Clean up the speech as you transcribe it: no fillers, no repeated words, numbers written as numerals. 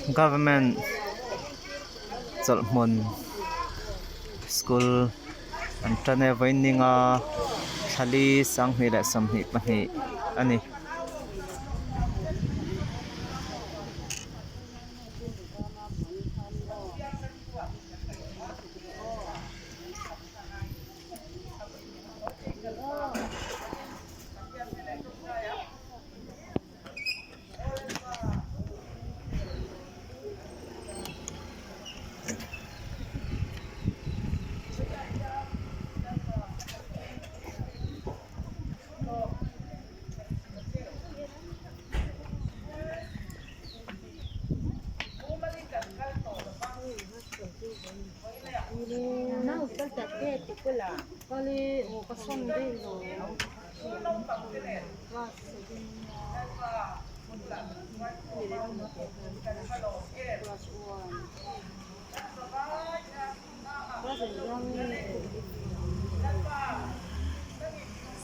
Government chawlh hmun school an tan e vawiin a thlali sanghnih leh 22 a ni.